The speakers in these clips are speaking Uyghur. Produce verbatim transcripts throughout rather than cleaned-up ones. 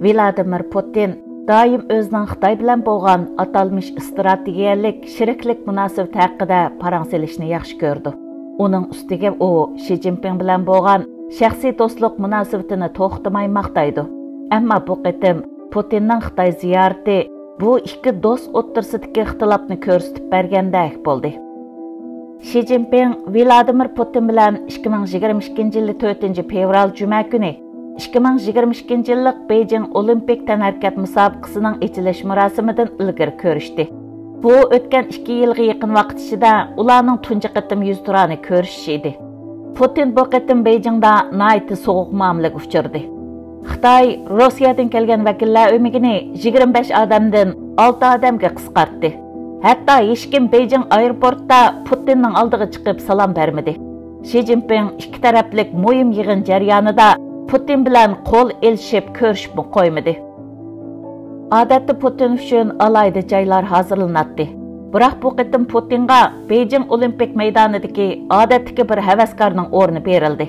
ۋلادىمىر پۇتىن دائىم ئۆزىنىڭ خىتاي بىلەن بولغان ئاتالمىش ئىستراتېگىيەلىك شېرىكلىك مۇناسىۋىتى ھەققىدە پاراڭ سېلىشنى ياخشى كۆرىدۇ. ئۇنىڭ ئۈستىگە ئۇ شى جىنپىڭ بىلەن بولغان شەخسىي دوستلۇق مۇناسىۋىتىنى توختىماي ماختايدۇ. ئەمما بۇ قېتىم پۇتىننىڭ خىتاي زىيارىتى بۇ ئىككى دوست ئوتتۇرىسىدىكى ئىختىلاپنى كۆرسىتىپ بەرگەندەك بولدى. شى جىنپىڭ ۋلادىمىر پۇتىن بىلەن ئىككى مىڭ يىگىرمە ئىككىنچى يىلى تۆتىنچى فېۋرال جۈمە كۈنى ئىككى مىڭ يىگىرمە ئىككىنچى يىللىق بېيجىڭ ئولىمپىك تەنھەرىكەت مۇسابىقىسىنىڭ ئېچىلىش مۇراسىمىدىن ئىلگىرى كۆرۈشتى. بۇ ئۆتكەن ئىككى يىلغا يېقىن ۋاقىت ئىچىدە ئۇلارنىڭ تۇنجى قېتىم يۈزتۇرانە كۆرۈشۈشى ئىدى. پۇتىن بۇ قېتىم بېيجىڭدا ناھايىتى سوغۇق مۇئامىلىگە ئۇچرىدى. خىتاي روسىيەدىن كەلگەن ۋەكىللەر ئۆمىكىنى يىگىرمە بەش ئادەمدىن ئالتە ئادەمگە قىسقارتتى. ھەتتا ھېچكىم بېيجىڭ ئايروپورتىدا پۇتىننىڭ ئالدىغا چىقىپ سالام بەرمىدى. شى جىنپىڭ ئىككى تەرەپلىك مۇھىم يىغىن جەريانىدا پۇتىن بىلەن قول ئېلىشىپ كۆرۈشۈپمۇ قويمىدى. ئادەتتە پۇتىن ئۈچۈن ئالاھىدە جايلار ھازىرلىناتتى. بىراق بۇ قېتىم پۇتىنغا بېيجىڭ ئولىمپىك مەيدانىدىكى ئادەتتىكى بىر ھەۋەسكارنىڭ ئورنى بېرىلدى.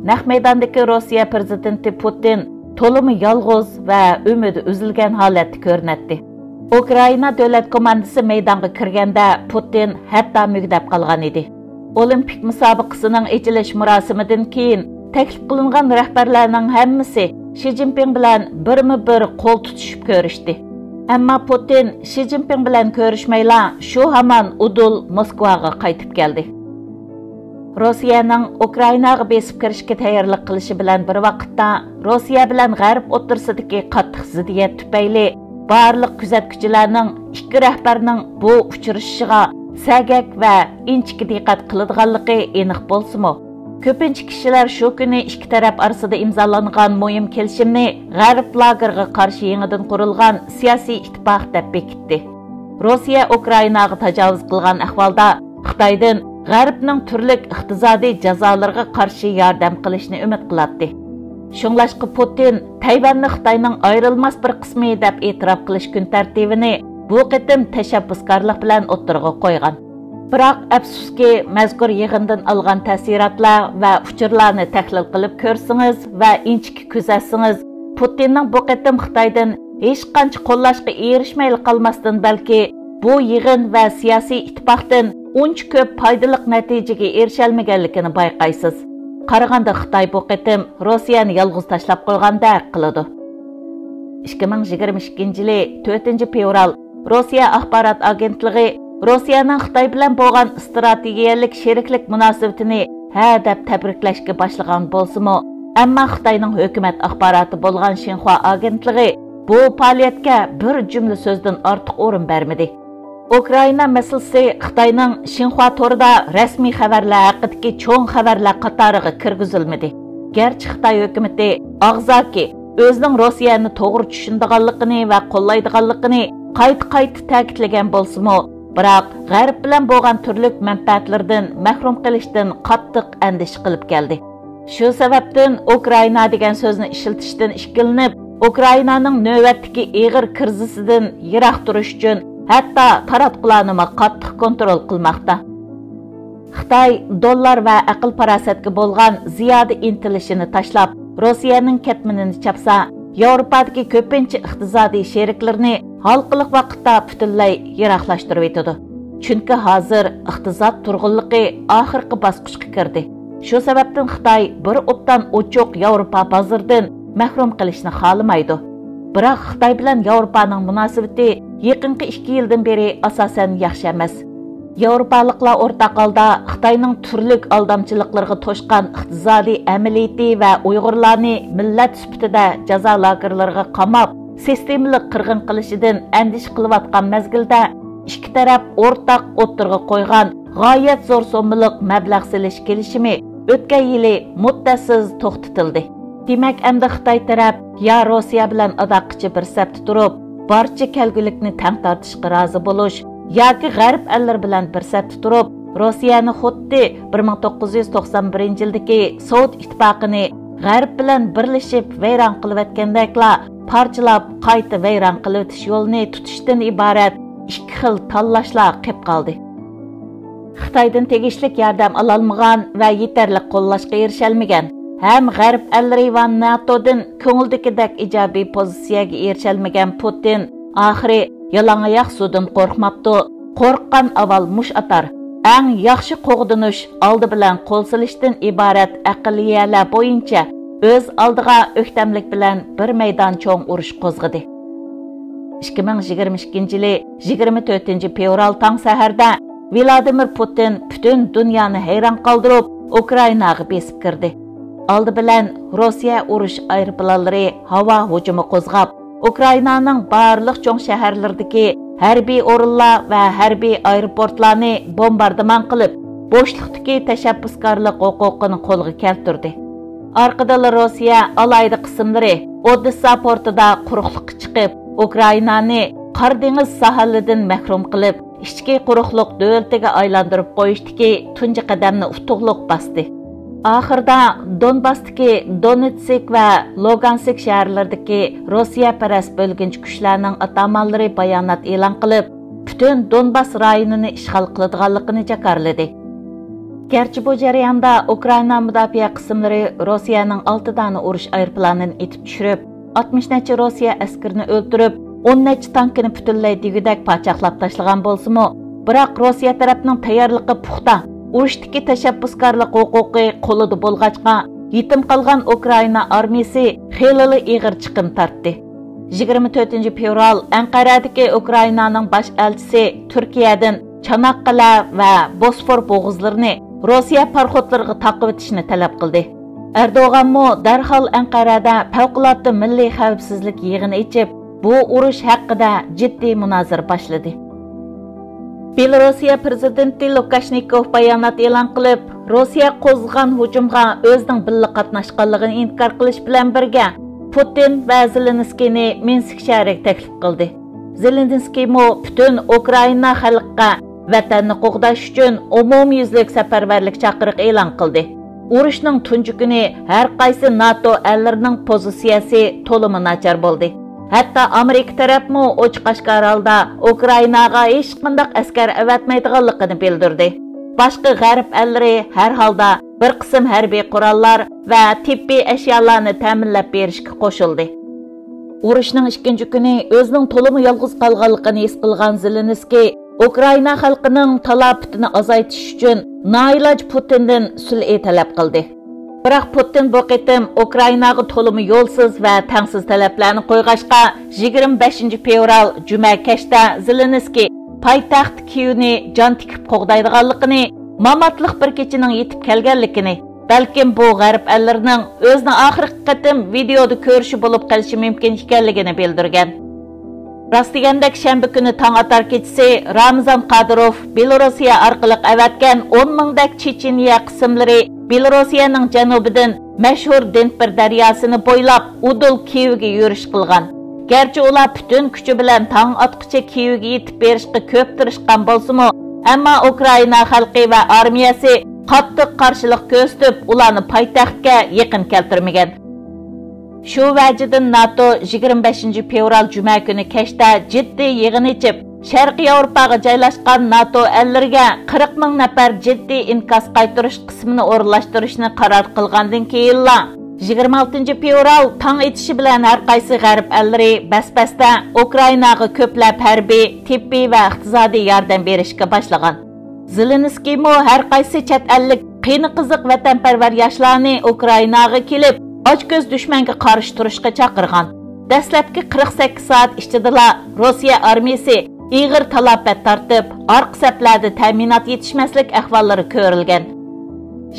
نەق مەيداندىكى روسىيە پىرېزىدېنتى پۇتىن تولىمۇ يالغۇز ۋە ئۈمىدى ئۈزۈلگەن ھالەتتە كۆرۈنەتتى. ئۇكرائىنا دۆلەت كوماندىسى مەيدانغا كىرگەندە پۇتىن ھەتتا مۈگدەپ قالغان ئىدى. ئولىمپىك مۇسابىقىسىنىڭ ئېچىلىش مۇراسىمىدىن كېيىن تەكلىپ قىلىنغان رەھبەرلەرنىڭ ھەممىسى شى جىنپىڭ بىلەن بىرمۇ بىر قول تۇتۇشۇپ كۆرۈشتى. ئەمما پۇتىن شى جىنپىڭ بىلەن كۆرۈشمەيلا شۇ ھامان ئۇدۇل موسكۋاغا قايتىپ كەلدى. روسىيەنىڭ ئۇكرائىناغا بېسىپ كىرىشكە تەييارلىق قىلىشى بىلەن بىر ۋاقىتتا، روسىيە بىلەن غەرب ئوتتۇرىسىدىكى قاتتىق زىددىيەت تۈپەيلى بارلىق كۆزەتكۈچىلەرنىڭ ئىككى رەھبەرنىڭ بۇ ئۇچرىشىشىغا سەگەك ۋە ئىنچىكە دىققەت قىلىدىغانلىقى ئېنىق بولسىمۇ، كۆپىنچە كىشىلەر شۇ كۈنى ئىككى تەرەپ ئارىسىدا ئىمزالانغان مۇھىم كېلىشىمنى غەرب لاگېرىغا قارشى يېڭىدىن قۇرۇلغان سىياسىي ئىتتىپاق دەپ بېكىتتى. روسىيە ئۇكرائىناغا تاجاۋۇز قىلغان ئەھۋالدا خىتايدىن غەربنىڭ تۈرلۈك ئىقتىسادىي جازالىرىغا قارشى ياردەم قىلىشنى ئۈمىد قىلاتتى. شۇڭلاشقا پۇتىن تەيۋەننى خىتاينىڭ ئايرىلماس بىر قىسمى دەپ ئېتىراپ قىلىش كۈن تەرتىپىنى بۇ قېتىم تەشەببۇسكارلىق بىلەن ئوتتۇرىغا قويغان. بىراق، ئەپسۇسكى، مەزكۇر يىغىندىن ئالغان تەسىراتلار ۋە ئۇچۇرلارنى تەھلىل قىلىپ كۆرسىڭىز ۋە ئىنچىكە كۆزەتسىڭىز، پۇتىننىڭ بۇ قېتىم خىتايدىن ھېچقانچە قوللاشقا ئېرىشمەيلا قالماستىن، بەلكى بۇ يىغىن ۋە سىياسىي ئىتتىپاقتىن ئۇنچە كۆپ پايدىلىق نەتىجىگە ئېرىشەلمىگەنلىكىنى بايقايسىز. قارىغاندا خىتاي بۇ قېتىم روسىيەنى يالغۇز تاشلاپ قويغاندەك قىلىدۇ. ئىككى مىڭ يىگىرمە ئىككىنچى يىلى تۆتىنچى فېۋرال روسىيە ئاخبارات ئاگېنتلىقى روسىيەنىڭ خىتاي بىلەن بولغان ئىستراتېگىيەلىك شېرىكلىك مۇناسىۋىتىنى ھە دەپ تەبرىكلەشكە باشلىغان بولسىمۇ، ئەمما خىتاينىڭ ھۆكۈمەت ئاخباراتى بولغان شىنخۇا ئاگېنتلىقى بۇ پائالىيەتكە بىر جۈملە سۆزدىن ئارتۇق ئورۇن بەرمىدى. ئۇكرائىنا مەسىلىسى خىتاينىڭ شىنخۇا تورىدا رەسمىي خەۋەرلەر ھەققىدىكى چوڭ خەۋەرلەر قاتارىغا كىرگۈزۈلمىدى. گەرچە خىتاي ھۆكۈمىتى ئاغزاكى ئۆزىنىڭ روسىيەنى توغرا چۈشىنىدىغانلىقىنى ۋە قوللايدىغانلىقىنى قايتا-قايتا تەكىتلىگەن بولسىمۇ، بىراق غەرب بىلەن بولغان تۈرلۈك مەنپەئەتلىرىدىن مەھرۇم قېلىشتىن قاتتىق ئەندىشە قىلىپ كەلدى. شۇ سەۋەبتىن ئۇكرائىنا دېگەن سۆزنى ئىشلىتىشتىن ئىككىلىنىپ، ئۇكرائىنانىڭ نۆۋەتتىكى ئېغىر كىرىزىسىدىن يىراق تۇرۇش ئۈچۈن ھەتتا تاراتقۇلارنىمۇ قاتتىق كونترول قىلماقتا. خىتاي دوللار ۋە ئەقىل-پاراسەتكە بولغان زىيادە ئىنتىلىشىنى تاشلاپ، روسىيەنىڭ كەتمىنىنى چاپسا، ياۋروپادىكى كۆپىنچە ئىقتىسادىي شېرىكلىرىنى ھالقىلىق ۋاقىتتا پۈتۈنلەي يىراقلاشتۇرۇۋېتىدۇ. چۈنكى ھازىر ئىقتىساد تۇرغۇنلۇقى ئاخىرقى باسقۇچقا كىردى. شۇ سەۋەبتىن خىتاي بىر ئوبدان ئوچۇق ياۋروپا بازىرىدىن مەھرۇم قېلىشنى خالىمايدۇ. بىراق خىتاي بىلەن ياۋروپانىڭ مۇناسىۋىتى يېقىنقى ئىككى يىلدىن بېرى ئاساسەن ياخشى ئەمەس. ياۋروپالىقلار ئورتاق ھالدا خىتاينىڭ تۈرلۈك ئالدامچىلىقلىرىغا توشقان ئىقتىسادىي ئەمەلىيىتى ۋە ئۇيغۇرلارنى مىللەت سۈپىتىدە جازا لاگېرلىرىغا قاماپ، سىستېمىلىق قىرغىن قىلىشىدىن ئەندىشە قىلىۋاتقان مەزگىلدە، ئىككى تەرەپ ئورتاق ئوتتۇرىغا قويغان غايەت زور سوممىلىق مەبلەغ سېلىش كېلىشىمى ئۆتكەن يىلى مۇددەتسىز توختىتىلدى. دېمەك، ئەمدى خىتاي تەرەپ يا روسىيە بىلەن ئاداققىچە بىر سەپتە تۇرۇپ، بارچە كەلگۈلۈكنى تەڭ تارتىشقا رازى بولۇش، ياكى غەرب ئەللىرى بىلەن بىر سەپتە تۇرۇپ، روسىيەنى خۇددى بىر مىڭ توققۇز يۈز توقسان بىرىنچى يىلدىكى سوۋېت ئىتتىپاقىنى غەرب بىلەن بىرلىشىپ ۋەيران قىلىۋەتكەندەكلا پارچىلاپ قايتا ۋەيران قىلىۋېتىش يولىنى تۇتۇشتىن ئىبارەت ئىككى خىل تاللاشلا قېپ قالدى. خىتايدىن تېگىشلىك ياردەم ئالالمىغان ۋە يېتەرلىك قوللاشقا ئېرىشەلمىگەن، ھەم غەرب ئەللىرى ۋە ناتودىن كۆڭۈلدىكىدەك ئىجابىي پوزىتسىيەگە ئېرىشەلمىگەن پۇتىن ئاخىرى يالاڭ ئاياق سۇدىن قورقماپتۇ، قورققان ئاۋۋال مۇش ئاتار. ئەڭ ياخشى قوغدىنىش ئالدى بىلەن قول سېلىشتىن ئىبارەت ئەقلىيەلەر بويىچە ئۆز ئالدىغا ئۆكتەملىك بىلەن بىر مەيدان چوڭ ئۇرۇش قوزغىدى. ئىككى مىڭ يىگىرمە ئىككىنچى يىلى يىگىرمە تۆتىنچى فېۋرال تاڭ سەھەردە ۋلادىمىر پۇتىن پۈتۈن دۇنيانى ھەيران قالدۇرۇپ، ئۇكرائىناغا بېسىپ كىردى. ئالدى بىلەن روسىيە ئۇرۇش ئايروپىلانلىرى ھاۋا ھۇجۇمى قوزغاپ، ئۇكرائىنانىڭ بارلىق چوڭ شەھەرلىرىدىكى ھەربىي ئورۇنلار ۋە ھەربىي ئايروپورتلارنى بومباردىمان قىلىپ، بوشلۇقتىكى تەشەببۇسكارلىق ھوقۇقىنى قولغا كەلتۈردى. ئارقىدىنلا روسىيە ئالاھىدە قىسىملىرى ئودېسسا پورتىدا قۇرۇقلۇققا چىقىپ، ئۇكرائىنانى قارا دېڭىز ساھىلىدىن مەھرۇم قىلىپ، ئىچكى قۇرۇقلۇق دۆلىتىگە ئايلاندۇرۇپ قويۇشتىكى تۇنجى قەدەمنى ئۇتۇقلۇق باستى. ئاخىرىدا دونباستىكى دونېتسك ۋە لۇگانسك شەھەرلىرىدىكى روسىيەپەرەس بۆلگۈنچى كۈچلەرنىڭ ئاتامانلىرى بايانات ئېلان قىلىپ، پۈتۈن دونباس رايونىنى ئىشغال قىلىدىغانلىقىنى جاكارلىدى. گەرچە بۇ جەرياندا ئۇكرائىنا مۇداپىئە قىسىملىرى روسىيەنىڭ ئالتە دانە ئۇرۇش ئايروپىلانىنى ئېتىپ چۈشۈرۈپ، ئاتمىش نەچچە روسىيە ئەسكىرىنى ئۆلتۈرۈپ، ئون نەچچە تانكىنى پۈتۈنلەي دېگۈدەك پاچاقلاپ تاشلىغان بولسىمۇ، بىراق روسىيە تەرەپنىڭ تەييارلىقى پۇختا، ئۇرۇشتىكى تەشەببۇسكارلىق ھوقۇقى قولىدا بولغاچقا، يېتىم قالغان ئۇكرائىنا ئارمىيىسى خېلىلا ئېغىر چىقىم تارتتى. يىگىرمە تۆتىنچى فېۋرال ئەنقەرەدىكى ئۇكرائىنانىڭ باش ئەلچىسى تۈركىيەدىن چاناققالە ۋە بوسفور بوغۇزلىرىنى روسىيە پاراخوتلىرىغا تاقىۋېتىشنى تەلەپ قىلدى. ئەردوغانمۇ دەرھال ئەنقەرەدە پەۋقۇلئاددە مىللىي خەۋپسىزلىك يىغىنى ئېچىپ، بۇ ئۇرۇش ھەققىدە جىددىي مۇنازىرە باشلىدى. بېلوروسىيە پىرېزىدېنتى لۇكاشنكوف بايانات ئېلان قىلىپ، روسىيە قوزغىغان ھۇجۇمغا ئۆزىنىڭ بىللە قاتناشقانلىقىنى ئىنكار قىلىش بىلەن بىرگە، پۇتىن ۋە زېلېنسكىينى مىنسك شەھىرىگە تەكلىپ قىلدى. زېلېنسكىيمۇ پۈتۈن ئۇكرائىنا خەلقىگە ۋەتەننى قوغداش ئۈچۈن ئومۇميۈزلۈك سەپەرۋەرلىك چاقىرىقى ئېلان قىلدى. ئۇرۇشنىڭ تۇنجى كۈنى ھەر قايسى ناتو ئەللىرىنىڭ پوزىتسىيەسى تولىمۇ ناچار بولدى. ھەتتا ئامېرىكا تەرەپمۇ ئوچۇق-ئاشكارا ھالدا ئۇكرائىناغا ھېچقانداق ئەسكەر ئەۋەتمەيدىغانلىقىنى بىلدۈردى. باشقا غەرب ئەللىرى ھەر ھالدا بىر قىسىم ھەربىي قوراللار ۋە تېببىي ئەشيالارنى تەمىنلەپ بېرىشكە قوشۇلدى. ئۇرۇشنىڭ ئىككىنچى كۈنى ئۆزىنىڭ تولىمۇ يالغۇز قالغانلىقىنى ھېس قىلغان زېلېنسكىي ئۇكرائىنا خەلقىنىڭ تالاپىتىنى ئازايتىش ئۈچۈن نائىلاج پۇتىندىن سۈلھى تەلەپ قىلدى. بىراق پۇتىن بۇ قېتىم ئۇكرائىناغا تولىمۇ يولسىز ۋە تەڭسىز تەلەپلەرنى قويغاچقا، يىگىرمە بەشىنچى فېۋرال جۈمە كەچتە زېلېنسكىي پايتەخت كىيېۋنى جان تىكىپ قوغدايدىغانلىقىنى، ماماتلىق بىر كېچىنىڭ يېتىپ كەلگەنلىكىنى، بەلكىم بۇ غەرب ئەللىرىنىڭ ئۆزىنى ئاخىرقى قېتىم ۋىدېئودا كۆرۈشى بولۇپ قېلىشى مۇمكىن ئىكەنلىكىنى بىلدۈرگەن. راست دېگەندەك، شەنبە كۈنى تاڭ ئاتار كېچىسى رامزان قادىروف بېلوروسىيە ئارقىلىق ئەۋەتكەن ئون مىڭدەك چېچىنىيە قىسىملىرى بېلوروسىيەنىڭ جەنۇبىدىن مەشھۇر دىنپىر دەرياسىنى بويلاپ ئۇدۇل كىيېۋگە يۈرۈش قىلغان. گەرچە ئۇلار پۈتۈن كۈچى بىلەن تاڭ ئاتقۇچە كىيېۋگە يېتىپ بېرىشقا كۆپ تىرىشقان بولسىمۇ، ئەمما ئۇكرائىنا خەلقى ۋە ئارمىيەسى قاتتىق قارشىلىق كۆرسىتىپ، ئۇلارنى پايتەختكە يېقىن كەلتۈرمىگەن. شۇ ۋەجىدىن ناتو يىگىرمە بەشىنچى فېۋرال جۈمە كۈنى كەچتە جىددىي يىغىن ئېچىپ، شەرقىي ياۋروپاغا جايلاشقان ناتو ئەللىرىگە قىرىق مىڭ نەپەر جىددىي ئىنكاس قايتۇرۇش قىسمىنى ئورۇنلاشتۇرۇشنى قارار قىلغاندىن كېيىنلا، يىگىرمە ئالتىنچى فېۋرال تاڭ ئېتىشى بىلەن ھەر قايسى غەرب ئەللىرى بەس-بەستە ئۇكرائىناغا كۆپلەپ ھەربىي، تېببىي ۋە ئىقتىسادىي ياردەم بېرىشكە باشلىغان. زېلېنسكىيمۇ ھەر قايسى چەت ئەللىك قېنى قىزىق ۋەتەنپەرۋەر ياشلارنى ئۇكرائىناغا كېلىپ، ئاچكۆز دۈشمەنگە قارشى تۇرۇشقا چاقىرغان. دەسلەپكى قىرىق سەككىز سائەت ئىچىدىلا روسىيە ئارمىيىسى ئېغىر تالاپەت تارتىپ، ئارقا سەپلەردە تەمىنات يېتىشمەسلىك ئەھۋاللىرى كۆرۈلگەن.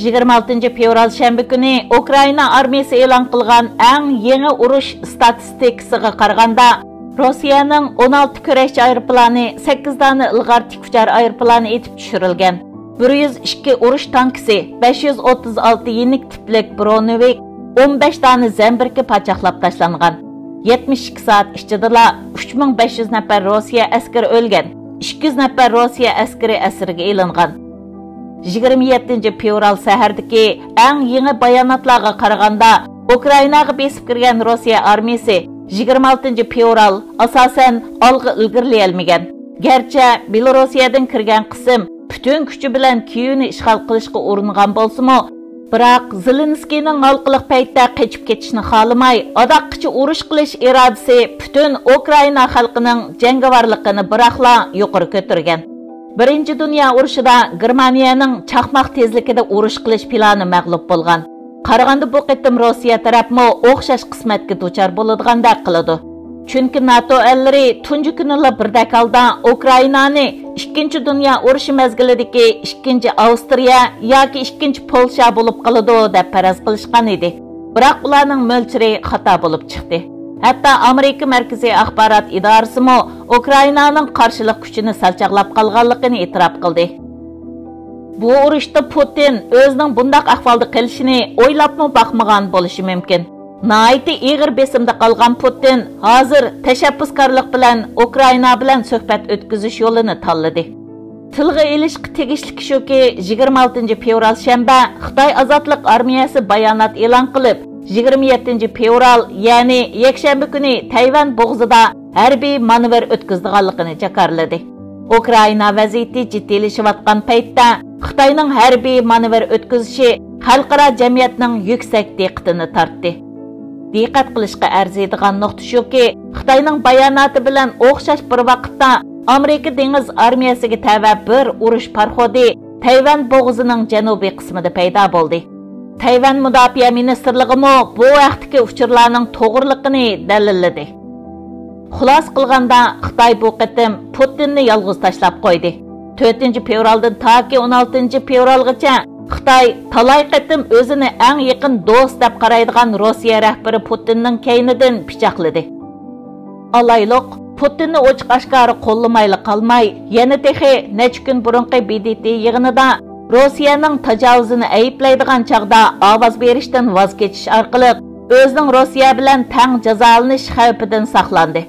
يىگىرمە ئالتىنچى فېۋرال شەنبە كۈنى ئۇكرائىنا ئارمىيىسى ئېلان قىلغان ئەڭ يېڭى ئۇرۇش ئىستاتىستىكىسىغا قارىغاندا، روسىيەنىڭ ئون ئالتە كۈرەشچى ئايروپىلانى، سەككىز دانە ئىلغار تىكئۇچار ئايروپىلانى ئېتىپ چۈشۈرۈلگەن. بىر يۈز ئىككى ئۇرۇش تانكىسى، بەش يۈز ئوتتۇز ئالتە يېنىك تىپلىك برونېۋىك، ئون بەش دانە زەمبىرىكى پاچاقلاپ تاشلانغان. يەتمىش ئىككى سائەت ئىچىدىلا ئۈچ مىڭ بەش يۈز نەپەر روسىيە ئەسكىرى ئۆلگەن، ئىككى يۈز نەپەر روسىيە ئەسكىرى ئەسىرگە ئېلىنغان. يىگىرمە يەتتىنچى فېۋرال سەھەردىكى ئەڭ يېڭى باياناتلارغا قارىغاندا، ئۇكرائىناغا بېسىپ كىرگەن روسىيە ئارمىيىسى يىگىرمە ئالتىنچى فېۋرال ئاساسەن ئالغا ئىلگىرىلىيەلمىگەن. گەرچە بېلوروسىيەدىن كىرگەن قىسىم پۈتۈن كۈچى بىلەن كىيېۋنى ئىشغال قىلىشقا ئۇرۇنغان بولسىمۇ، بىراق زېلېنسكىينىڭ ھالقىلىق پەيتتە قېچىپ كېتىشنى خالىماي، ئاداققىچە ئۇرۇش قىلىش ئىرادىسى پۈتۈن ئۇكرائىنا خەلقىنىڭ جەڭگىۋارلىقىنى بىراقلا يۇقىرى كۆتۈرگەن. بىرىنچى دۇنيا ئۇرۇشىدا گېرمانىيەنىڭ چاقماق تېزلىكىدە ئۇرۇش قىلىش پىلانى مەغلۇپ بولغان. قارىغاندا، بۇ قېتىم روسىيە تەرەپمۇ ئوخشاش قىسمەتكە دۇچار بولىدىغاندەك قىلىدۇ. چۈنكى ناتو ئەللىرى تۇنجى كۈنىلا بىردەك ھالدا ئۇكرائىنانى ئىككىنچى دۇنيا ئۇرۇشى مەزگىلىدىكى ئىككىنچى ئاۋسترىيە ياكى ئىككىنچى پولشا بولۇپ قالىدۇ، دەپ پەرەز قىلىشقان ئىدى. بىراق ئۇلارنىڭ مۆلچىرى خاتا بولۇپ چىقتى. ھەتتا ئامېرىكا مەركىزىي ئاخبارات ئىدارىسىمۇ ئۇكرائىنانىڭ قارشىلىق كۈچىنى سەل چاغلاپ قالغانلىقىنى ئېتىراپ قىلدى. بۇ ئۇرۇشتا پۇتىن ئۆزىنىڭ بۇنداق ئەھۋالدا قېلىشىنى ئويلاپمۇ باقمىغان بولۇشى مۇمكىن. ناھايىتى ئېغىر بېسىمدا قالغان پۇتىن ھازىر تەشەببۇسكارلىق بىلەن ئۇكرائىنا بىلەن سۆھبەت ئۆتكۈزۈش يولىنى تاللىدى. تىلغا ئېلىشقا تېگىشلىكى شۇكى، يىگىرمە ئالتىنچى فېۋرال شەنبە خىتاي ئازادلىق ئارمىيەسى بايانات ئېلان قىلىپ، يىگىرمە يەتتىنچى فېۋرال، يەنى يەكشەنبە كۈنى تەيۋەن بوغۇزىدا ھەربىي مانېۋىر ئۆتكۈزىدىغانلىقىنى جاكارلىدى. ئۇكرائىنا ۋەزىيىتى جىددىيلىشىۋاتقان پەيتتە خىتاينىڭ ھەربىي مانېۋىر ئۆتكۈزۈشى خەلقئارا جەمئىيەتنىڭ يۈكسەك دىققىتىنى تارتتى. دىققەت قىلىشقا ئەرزىيدىغان نۇقتا شۇكى، خىتاينىڭ باياناتى بىلەن ئوخشاش بىر ۋاقىتتا ئامېرىكا دېڭىز ئارمىيەسىگە تەۋە بىر ئۇرۇش پاراخوتى تەيۋەن بوغۇزىنىڭ جەنۇبىي قىسمىدا پەيدا بولدى. تەيۋەن مۇداپىئە مىنىستىرلىقىمۇ بۇ ھەقتىكى ئۇچۇرلارنىڭ توغرىلىقىنى دەلىللىدى. خۇلاسە قىلغاندا، خىتاي بۇ قېتىم پۇتىننى يالغۇز تاشلاپ قويدى. تۆتىنچى فېۋرالدىن تاكى ئون ئالتىنچى فېۋرالغىچە خىتاي تالاي قېتىم ئۆزىنى ئەڭ يېقىن دوست دەپ قارايدىغان روسىيە رەھبىرى پۇتىننىڭ كەينىدىن پىچاقلىدى. ئالايلۇق، پۇتىننى ئوچۇق-ئاشكارا قوللىمايلا قالماي، يەنە تېخى نەچچە كۈن بۇرۇنقى ب د ت يىغىنىدا روسىيەنىڭ تاجاۋۇزىنى ئەيىبلەيدىغان چاغدا ئاۋاز بېرىشتىن ۋاز كېچىش ئارقىلىق، ئۆزىنىڭ روسىيە بىلەن تەڭ جازالىنىش خەۋپىدىن ساقلاندى.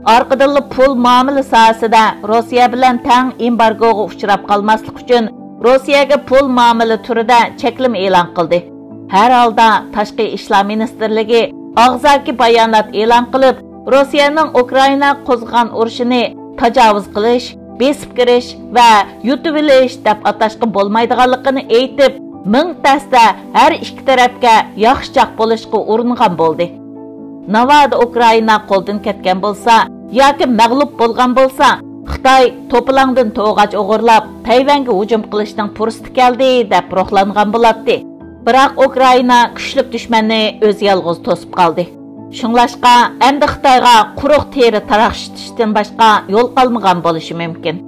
ئارقىدىنلا پۇل مۇئامىلە ساھەسىدە روسىيە بىلەن تەڭ ئېمبارگوغا ئۇچراپ قالماسلىق ئۈچۈن، روسىيەگە پۇل مۇئامىلە تۈرىدە چەكلىمە ئېلان قىلدى. ھەر ھالدا، تاشقى ئىشلار مىنىستىرلىكى ئاغزاكى بايانات ئېلان قىلىپ، روسىيەنىڭ ئۇكرائىنا قوزغىغان ئۇرۇشىنى تاجاۋۇز قىلىش، بېسىپ كىرىش ۋە يۇتۇۋېلىش دەپ ئاتاشقا بولمايدىغانلىقىنى ئېيتىپ، مىڭ تەستە ھەر ئىككى تەرەپكە ياخشىچاق بولۇشقا ئۇرۇنغان بولدى. ناۋادا ئۇكرائىنا قولدىن كەتكەن بولسا ياكى مەغلۇپ بولغان بولسا، خىتاي توپىلاڭدىن توغاچ ئوغرىلاپ، تەيۋەنگە ھۇجۇم قىلىشنىڭ پۇرسىتى كەلدى، دەپ روھلانغان بولاتتى. بىراق ئۇكرائىنا كۈچلۈك دۈشمەننى ئۆزى يالغۇز توسۇپ قالدى. شۇڭلاشقا، ئەمدى خىتايغا قۇرۇق تېرە تاراقشىتىشتىن باشقا يول قالمىغان بولۇشى مۇمكىن.